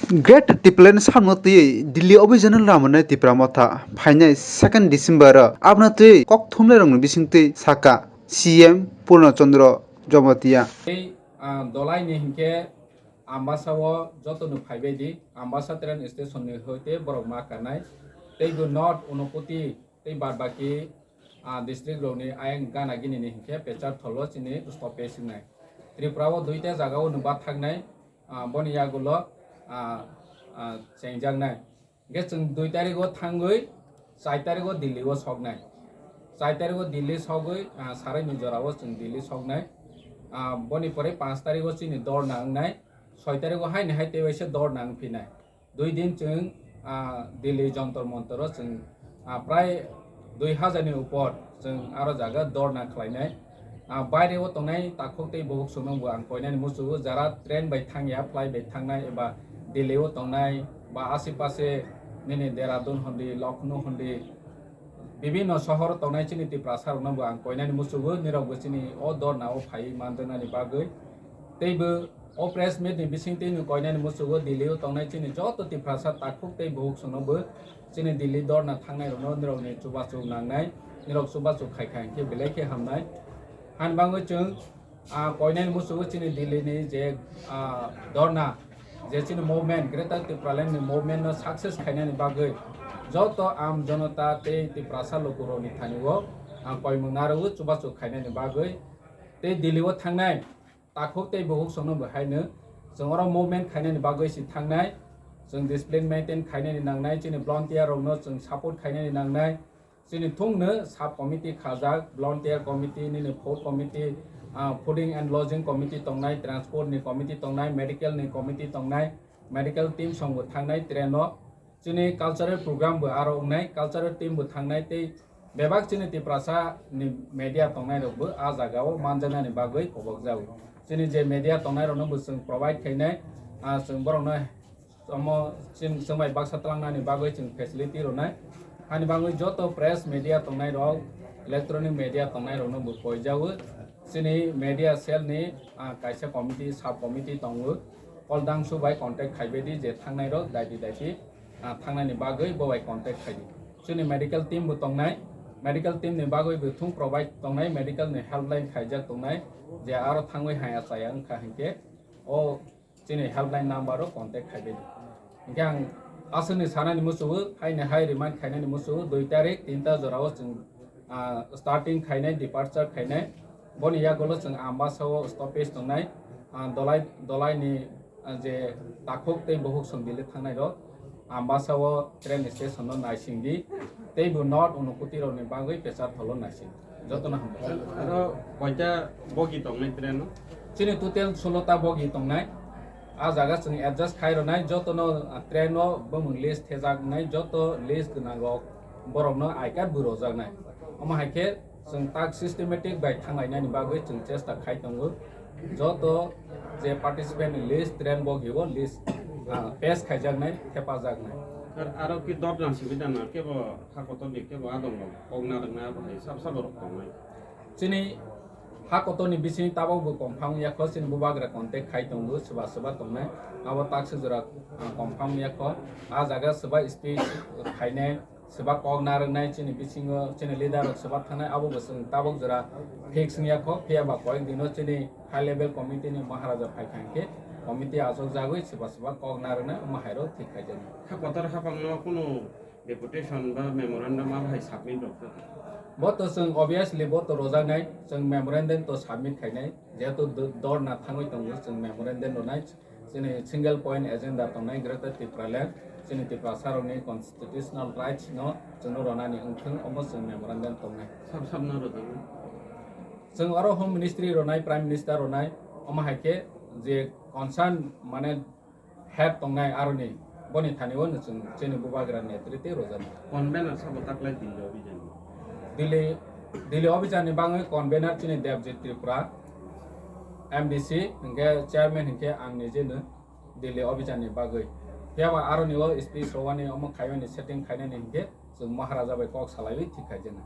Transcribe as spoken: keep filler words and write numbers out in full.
Greater Tipraland samno twiwi Delhi obhijano lamanai Tipra Motha phainai second December o. Abna twiwi kok thumnairokni bisingtwi saka C M Purna Chandra Jamatia. Tei, ah, dolaini hinkhe Ambasa o jotono phaibai di, Ambasa train station ni hoite borok ma kanai. Tei bo North Unakoti tei bad baki, ah, district rokni ayang gana gini ni hinkhe Pecharthal o chini stoppage wngnai. Tripura o duita jaga o nwng bathaknai, ah, boni yagulo, ah, ah, chengjaknai. Hinkhe chwng dui tarikh o thangwi char tarikh o Delhi o soknai. Char tarikh o Delhi sogwi, ah, sarai ni jora o chwng Delhi soknai. Ah, boni pore panch tarikh o chini dorna wngnai. Soi tarikh o haini hai tei waisa dorna wngphinai. Dui din chwng, ah, Delhi Jantar Mantar o chwng, ah, prai dui hajar ni upor chwng aro jaga dorna khlainai. Ah, baire o tongnai takhuk tei bukhuk songno bo ang koinani muchungo, jara train bai thangya, flight bai thangnai eba Delhi o tongnai ba ashe pashe nini Dehradun hondi, Lucknow hondi, bibinno sohor tongnai chini Tiprasa rokno bo ang koinani muchungo, nirok bo chini o dorna o phaiwi manjaknani bagwi. Tei bo o press meet ni bisingtwi no koinani muchungo Delhi o tongnai chini joto Tiprasa takhuk tei bukhuk songno bo chini Delhi dorna thangnai rokno nirok ni chubachu nangnai, nirok chubachu khaikha hinkhe belai khe hamnai. Hani bagwi chwng, ah, koinani muchungo chini Delhi ni je, ah, dorna, je chini movement, Greater Tipraland ni movement no success khainani bagwi joto am jonota tei Tiprasa lukurok ni thani o ang koimung narwo chubachu khainani bagwi. Tei Delhi o thangnai takhuk tei bukhuk songno bo haino chwng oro movement khainani bagwi si thangnai, chwng discipline maintain khainani nangnai, chini volunteer rokno chwng support khainani nangnai. Chini thungno sub committee khajak, volunteer committee, nini food committee, ah, fooding and lodging committee tongnai, transport ni committee tongnai, medical ni committee tongnai, medical team song bo thangnai train o. Chini cultural program bo aro wngnai, cultural team bo thangnai tei bebak chini Tiprasa ni media tongnai rok bo a jaga o manjaknani bagwi kobok jago. Chini je media tongnai rokno bo chwng provide khainai, ah, chwng borokno omo chwng, chwng bai baksa twlangnani bagwi chwng facility rwnai. Hani bagwi joto press media tongnai rok, electronic media tongnai rokno bo koijago. Chini media cell ni, ah, kaisa committee, sub committee tongo. Kol dangsu bai contact khaibai di je thangnai rok daiti daiti, ah, thangnani bagwi bo bai contact khai di. Chini medical team bo tongnai, medical team ni bagwi bo thung provide tongnai, medical ni helpline khaijak tongnai. Je aro thangwi haya chaya wngkha hinkhe o chini helpline number o contact khai bai di. Hinkhe ang aswkni sanani muchungo, haini hai remind khainani muchungo, dui tarik tinta jorao chwng, ah, starting khainai, departure khainai. Boni yagulo chwng Ambasa o stoppage tongnai, ah, Dolai, Dolai ni, ah, je takhuk tei bukhuk song Delhi thangnai rok. Ambasa o train station no naising di, tei bo North Unakoti rok ni bagwi Pecharthal o naising. Jotono hambai. Aro koita bogi tongnai train o? Chini total solo ta bogi tongnai. A jaga chwng adjust khai rwnai, jotono, ah, train o bumung list thejak wngnai, joto list gwnang rok borok no I card bo rwjaknai. Omo hai khe chwng tak systematic bai thanglainani bagwi chwng chesta khai tongo. Joto je participant ni list, train bogi o list, ah, pass khaijaknai, thepajaknai. Ar aro ki dot jang simi dana kebo ha kotor ni kebo adong rok kok narwknai abo hai sab sabo rok tongnai. Chini ha kotor ni bising tabok bo confirm yakho, chini bubagra contact khai tongo, swba swba tongnai. Abo tak se jora, ah, confirm yakho. A jaga swba speech khainai, swba kok narwknai chini bisingo, chini leader rok swba thangnai, abo bo chwng tabok jora fix wngya kho, phiya ba koyek dino chini high level committee ni Maharaja phai kha hinkhe committee achuk jagwi swba swba kok narwknai, omo hai rok thik khai jani. Ha kotor hapang no kunu deputation ba memorandum abo hai submit rok kha? Bo to chwng obviously bo to rojaknai, chwng memorandum to submit khainai, jehetu do-, dorna thangwi tongo chwng memorandum rwnai. Chini single point agenda tongnai Greater Tipraland, chini Tiprasa rokni constitutional rights no chwngno ronani wngthwng, omo chwng memorandum tongnai. Sab sab no rwdi. Chwng oro Home Ministry ronai, Prime Minister ronai, omo hai khe je concern mane head tongnai aroni, boni thani o chwng chini bubagra netrite rojani. Convener sabo taklai Delhi obhijan? Delhi, Delhi obhijan ni bangwi convener chini Debjit Tripura, M D C, hinkhe chairman hinkhe ang nijeno Delhi obhijan ni bagwi. Phiya ba aroni o speech rowani omo khaimani setting khainani hinkhe chwng Maharaja bai kok salaiwi thik khaijana.